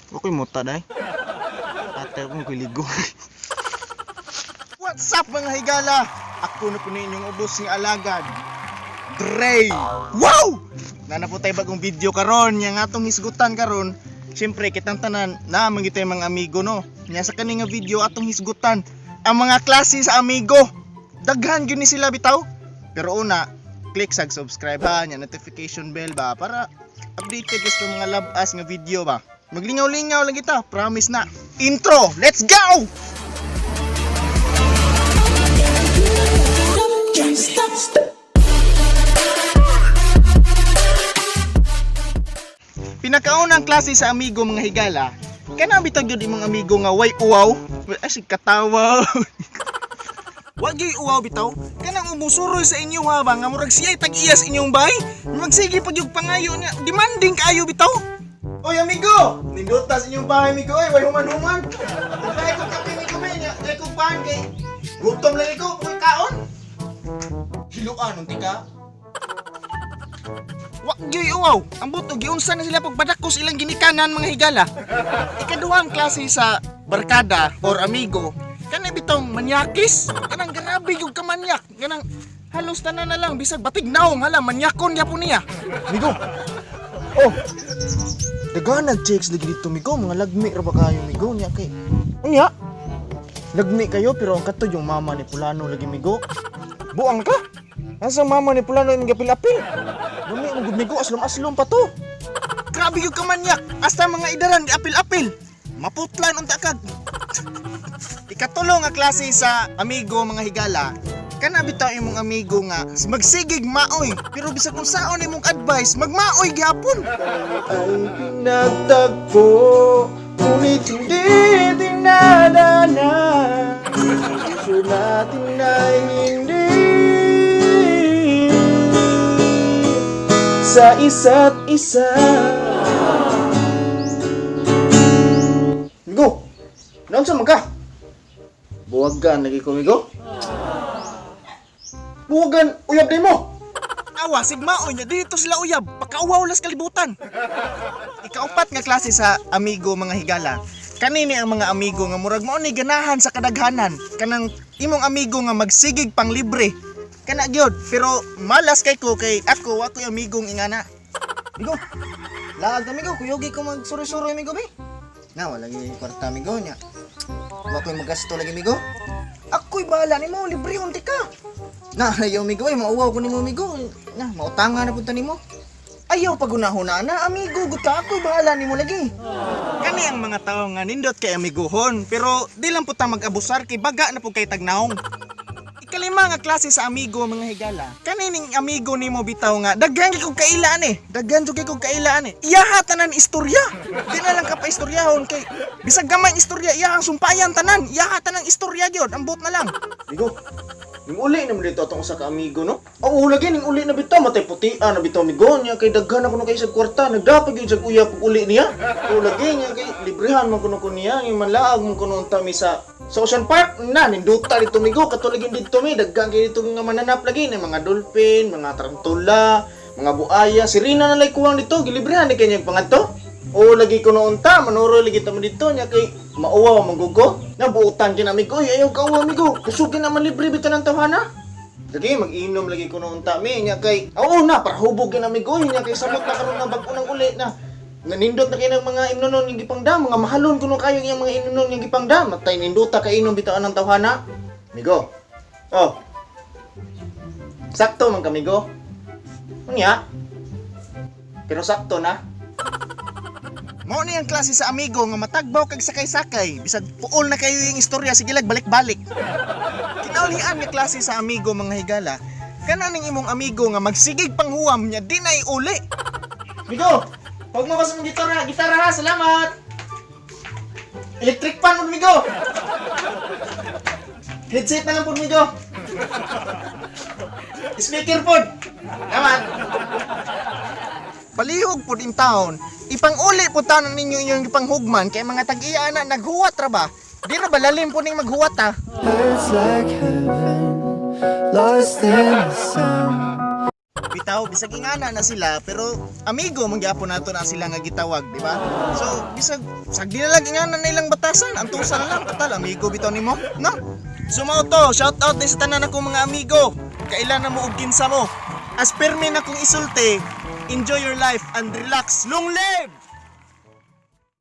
Okay mo ta day. Ate ko kuligo. What's up, mga higala? Ako na po inyong ubos nga alagad. Dre! Wow! Nana po tayo bagong video karon nya nga atong hisgutan karon. Siyempre kitang tanan na man gyud tayo mga amigo, no. Nya sa kani nga video atong hisgutan ang mga klase sa amigo. Daghan gyud ni sila bitaw. Pero una, click sa subscribe ha, nya notification bell ba para updated ka sa mga labas nga video ba. Maglingaw-lingaw lang kita, promise na. Intro, let's go! Pinakaunang klase sa amigo, mga higala, kana bitaw gyud imong amigo nga way uwaw. Ay, sig katawa. Wa gyud uwaw bitaw. Kanang umusuroy sa inyo ha ba nga murag siya'y tag-iya sa inyong bay. Magsige pag yung pangayo niya, demanding kaayo bitaw. Oy amigo, nindota sa inyong bahay, amigo, oy, way human-human. Dahil ko kape amigo ba niya, dahil ko pan kay gutom lagi ko, ko'y kaon. Hiluan unti ka. Wa gyud uwaw. Ang buto giunsa na sila pagbadakos ilang ginikanan, mga higala. Ikaduhang klase sa barkada or amigo, kanang bitong manyakis, kanang grabe gyud ka manyak, kanang halos tanan na lang bisag batig naong hala manyakon gyapon niya. Amigo. Oh. Daghan nag-checks lagi dito, migo, mga lagmi ra ba kayo, migo, niya kay. Unya. Lagmi kayo pero ang katod yung mama ni pulano lagi, migo. Buang ka. Asa mama ni pulano imong gapil-apil? Lami mo gud, migo, aslom-aslom pa to. Grabe yung kamanyak. Hasta mga idaran apil-apil. Maputlan unta kag. Ikatulo nga klase sa amigo, mga higala. Kana bitaw imong amigo nga magsigig maoy pero bisag kung saon imong advice magmaoy gyapon. Ay pinagtagpo, ngunit hindi dinadana. Puso natin ay hindi sa isa't isa. Migo, naunsa man ka? Buwagan lagi ko, migo. Buwagan, uyab din mo. Awa, sigmaoy niya dito sila uyab. Pakauwaw las kalibutan. Ikaupat nga klase sa amigo, mga higala. Kanini ang mga amigo nga murag mao ni ganahan sa kadaghanan. Kanang imong amigo nga magsigig pang libre. Kana gyud, pero malas kay ko kay ako wa ko'y amigong ingana. Migo, laag ta, migo, kuyugi ko magsuroy-suroy, migo bi. Na wala gyud kwarta, migo, nya. Wa ko'y magasto lagi, migo. Ako'y bahala nimo, libre unti ka. Na, ayaw, migo, ay mauwaw ko nimo, migo. Na, mautanga na punta nimo. Ayaw pagunahuna na, amigo, gud ka, ako'y bahala nimo lagi. Kani ang mga tao nga nindot kay amiguhon, pero di lang po ta mag-abusar kay baga na po kay tagnaong. Ikalima nga klase sa amigo, mga higala. Kanining amigo nimo bitaw nga daghan kay kog kailaan eh. Daghan jud kay kog kailaan eh. Iyaha tanan istorya. Di na lang ka pa istoryahon kay bisag gamay istorya iyaha sumpayan tanan. Iyaha tanan istorya gyud, ambot na lang. Migo, ning uli naman dito atong usa ka amigo, no? Oo, lagi ning uli na bitaw, matay putian na bitaw, migo, niya kay daghan ako na kay sa kwarta, nagdapag yun sa uyab pag uli niya. Oo, lagi niya kay librehan man kuno ko niya, yung manlaag man kuno unta mi sa Ocean Park, na ninduta dito, migo, katulad yung dito mi, daghan kay dito nga mananap lagi ni mga dolphin, mga tarantula, mga buaya, sirena na lay kuwang dito, gilibrehan ni kanya pangadto. Oo, lagi ko noon ta, manuro lagi ta mo dito, niya kay mauwaw manggugo. Nabuutan kin amigo, oy, ayaw ka uwa, amigo. Kusugin naman libre bitaw ng tawhana. Lagi mag-inom lagi ko noon ta mi, niya kay oo na para hubog kin amigo, niya kay samot na karon nga bag-o nang uli na. Nanindot na kay ng mga imnonon yung gipangdam, mga mahalon kuno kayo yung mga imnonon yung gipangdam. Matay nindota kay inom bitaw ng tawhana. Migo. Oh. Sakto man kamigo. Unya. Pero sakto na. Mao ni ang klase sa amigo nga matagbaw kag sakay-sakay bisag puol na kayo yung istorya sige lag balik-balik. Kinaulian nga klase sa amigo, mga higala. Kana ning imong amigo nga magsigig panghuwam niya di na iuli. Migo, pag mo kasi mong gitara, gitara ha, salamat. Electric fan mo, Migo. Headset na lang po, Migo. Speaker po. Salamat. Palihog pud in town. Ipang-uli po tanon ninyo inyong ipanghugman kay mga tag-iya na naghuwat ra ba? Di ra ba lalim po ning maghuwat ha? Hurts like heaven, lost in the sound. Bitaw, bisag ingana na sila, pero amigo man gyapon nato na sila nga gitawag, di ba? So, bisag sagdi na lang ingana na ilang batasan, antusan lang total amigo bitaw nimo, no? So mao to, shout out din sa tanan akong mga amigo. Kailan na mo og kinsa mo. As permi na kong isulti, enjoy your life and relax. Long live!